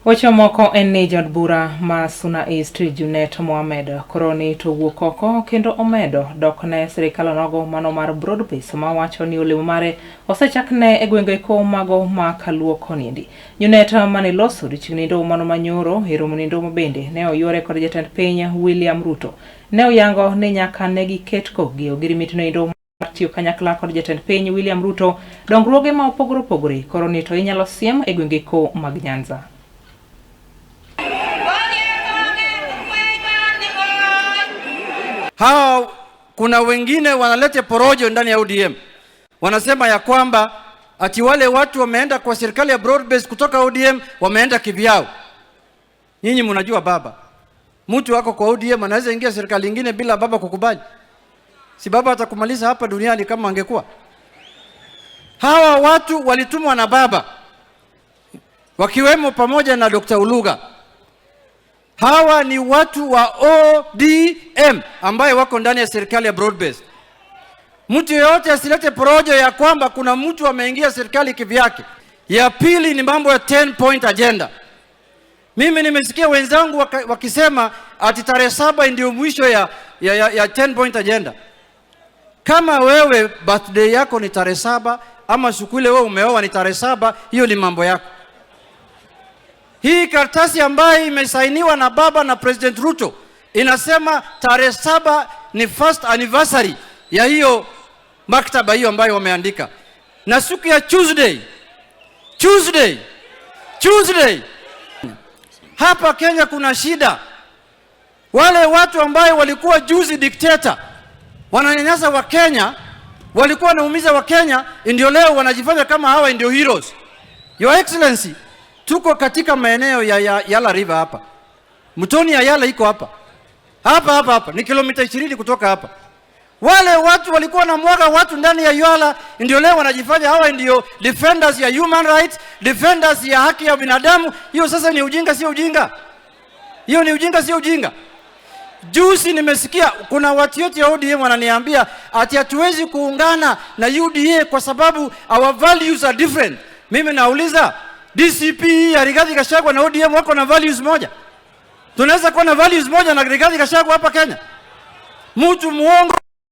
Weche moko en ni jaod bura ma Suna East Junet Mohamed koro ni to wuok oko kendo omedo dok ne sirikal onogo mano mar broad base ma wacho ni olemo mare osechak ne e gwenge eko mago ma kaluo koniendi. Junet mane loso odiochieng' nindo mano manyoro e romo nindo bende ne oyuore kod jatend piny William Ruto. Ne oyango ni nyaka ne giket kokgi ogirimiti noendo mar tiyo kanyakla kod jatend piny William Ruto dongruoge ma opogore opogore koro ni to inyalo siem e gwenge ko mag Nyanza. Hawa kuna wengine wanaleta porojo ndani ya ODM, wanasema ya kwamba ati wale watu wameenda kwa serikali ya broad base kutoka ODM wameenda kivyao. Nyinyi mnajua baba, mtu wako kwa ODM anaweza ingia serikali nyingine bila baba kukubali? Si baba atakumaliza hapa duniani kama angekuwa. Hawa watu walitumwa na baba, wakiwemo pamoja na Dr. Uluga. Hawa ni watu wa ODM ambaye wako ndani ya serikali ya broad based. Mtu yeyote asilete porojo ya kwamba kuna mtu ameingia serikali kivyake. Ya pili ni mambo ya 10 point agenda. Mimi nimesikia wenzangu wakisema ati tarehe 7 ndio mwisho ya 10 point agenda. Kama wewe birthday yako ni tarehe 7 ama siku ile wewe umeoa ni tarehe 7, hiyo ni mambo yako. Hii karatasi ambayo imesainiwa na baba na President Ruto inasema tarehe 7 ni first anniversary ya hiyo maktaba hiyo ambayo wameandika, na siku ya Tuesday, Tuesday, Tuesday hapa Kenya kuna shida. Wale watu ambayo walikuwa juzi dikteta wananyanyasa wa Kenya, walikuwa wanaumiza wa Kenya, ndio leo wanajifanya kama hawa ndio heroes. Your Excellency, tuko katika maeneo ya Yala River hapa. Mtoni ya Yala iko hapa. Hapa hapa hapa ni kilomita 20 kutoka hapa. Wale watu walikuwa na mwaga watu ndani ya Yala, ndio leo wanajifanya hawa ndio defenders ya human rights, defenders ya haki ya binadamu. Hiyo sasa ni ujinga, sio ujinga? Hiyo ni ujinga, sio ujinga? Juzi nimesikia kuna watu yote ya ODM wananiambia ati hatuwezi kuungana na UDA kwa sababu our values are different. Mimi nauliza, DCP ya Rigathi Gachagua na ODM wako na values moja? Tunaweza kuwa na values moja na Rigathi Gachagua hapa Kenya? Mtu muongo.